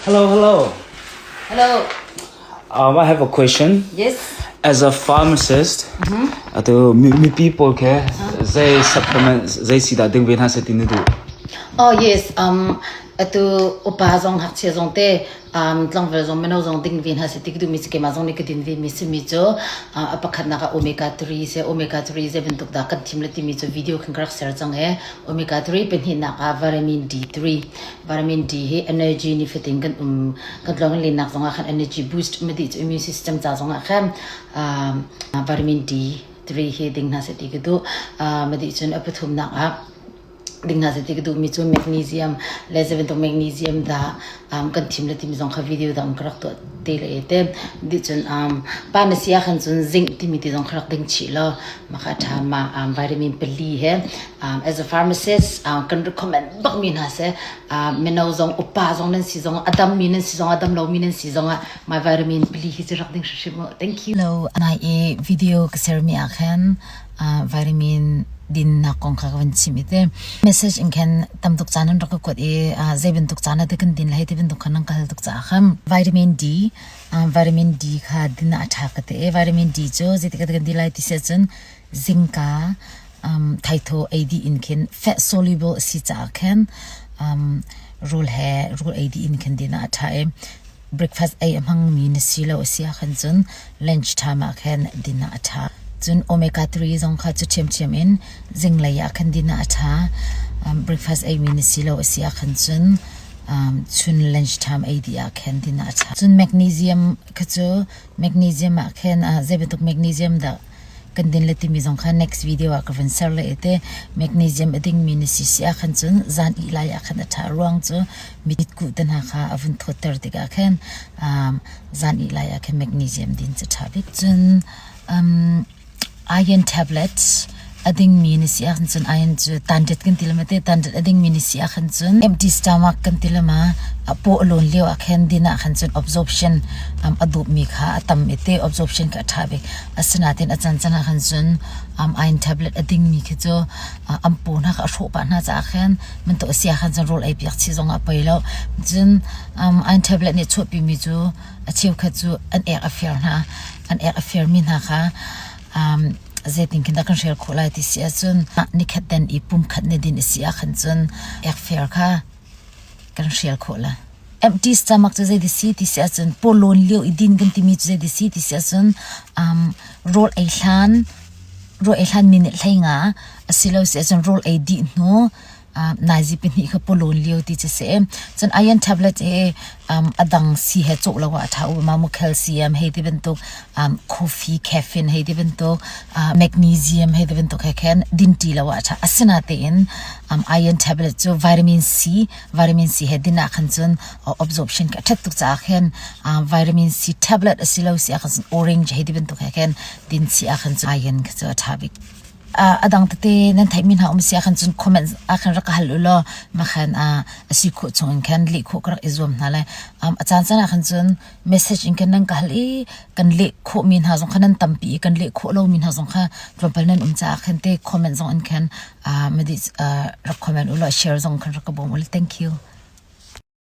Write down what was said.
Hello, hello. Hello. I have a question. Yes. As a pharmacist, atu mipi pawl khe zei supplement zei si dah ding ve hna seh ti na duh? Oh yes. Atu upa zong ngakchia zong te tlangval zong mino zong ding ve hna seh ti ka duhmi si keimah zong nih ka din ve mi simi cu a pakhatnak ah omega 3 seh omega 3 zei bantuk dah kan thim le timi cu video khin ka rak ser cang i omega 3 pahnihnak ah vitamin D3 vitamin D hi energy ni fatin kan um kan tlawng lennak zong ah khan energy boost ma dih cu immune system ca zong ah khan vitamin D3 hi ding hna seh ti ka duh ma dih cun a pathumnak ah ding hna seh ti ka duhmi cu magnesium le zei bantuk magnesium dah kan thim le timi zong kha video dang ka rak tuah te le te dih cun pa na si ah khan cun zinc timi ti zong kha rak ding chih law mah kha ṭha ma vitamin pali he as a pharmacist kan recommend bak mi hna seh mino zong upa zong nan si zong a dam mi nan si zong a dam lo mi nan si zong ah my vitamin pali hi cu rak ding hrimhrim u thank you Lo nai i video ka ser mi ah khan vitamin dinnak kong kha ka van chim i te message in khan tam tuk caan an rak ka kuat i zei bantuk caan ah kan din lai ti bantuk khan nan ka hal tuk caah khan vitamin D vitamin D kha din ah a ṭha ka ti i vitamin D cu zeitik ah kan di lai ti si ahcun zingka thaithaw ei dih in khin fat soluble a si caah khan rawl he rawl ei dih in khin din ah a ṭha i breakfast ei a hmangmi na si lo a si ahkhan cun lunch time ah khan din ah a ṭha. Cun omega 3 zong kha cu ṭhiamṭhiam in zinglei ah khan din ah a ṭha. Breakfast eimi na si lo a si ahkhan cun chun lunch time ei dih ah khan din ah a ṭha. Cun magnesium kha cu magnesium ah khin zei bantuk magnesium dah kan din le timi zong kha next video ah ka vun ser le te magnesium a dingmi na si si ah khan cun zan ih lai ah khan a ṭha ruang cu mitkuh te hna kha a vun thawtter tikah khan zan ih lai ah khan magnesium din cu ṭha bik cun iron tablets a dingmi na si ahcun cun iron cu tanṭet kan ti lama te tanṭet a dingmi na si ahkhan cun empty stomach kan ti lama a paw a lawn lio ah khan din ah khan cun absorption a dawpmi kha a tam i te absorption kha a ṭha bik asinain a cancan ah khan cun iron tablet a dingmi khi cu an paw hna kha a hrawh pah hna caah khan bantuk a si ah khan cun rawl ei piak chih zong ah poi lo cun iron tablet nih chuahpimi cu a cheukhat cu an ek a fir hna an ek a firmi hna kha zeitin khin dah kan hrial khawh lai ti si ahcun nikhat den i pumkhat na din a si ahkhan cun ekfer kha kan hrial khawh la. Empty stomach cu zei si ti si ahcun pawlawn lio i din kan timi cu zei si ti si ahcun um, rawl ei hlan rawl ei hlan minute hlei nga asilo si ahcun rawl ei dih hnu naizi pahnih kha pawlawn lio ti cu si. Cun iron tablet hi a dang sii he cawh lo ah a ṭha u. Mah mu calcium hei ti bantuk, coffee caffeine hei ti bantuk, magnesium hei ti bantuk he khan din ṭi lo ah a ṭha. Asinain iron tablet cu vitamin C, vitamin C he din ah khan cun absorption kha a ṭhat tuk caah khin vitamin C tablet a si lo si ah khan cun orange hei ti bantuk he khin din chih ah khan cun iron kha cu a ṭha bik. A dang tete nan theihmi hna um si ahkhan cun comment ah khan rak ka hal u law makhan a si khawh chung in khan leh khawh ka rak i zuam hna lai. A caan caan ah khan cun message in khan nan ka hal i kan leh khawhmi hna zong kha nan tampi i kan leh khawh lomi hna zong kha tlawmpal nan um caah khan te comment zong in khan rak comment u law share zong khan rak ka bawm u law thank you.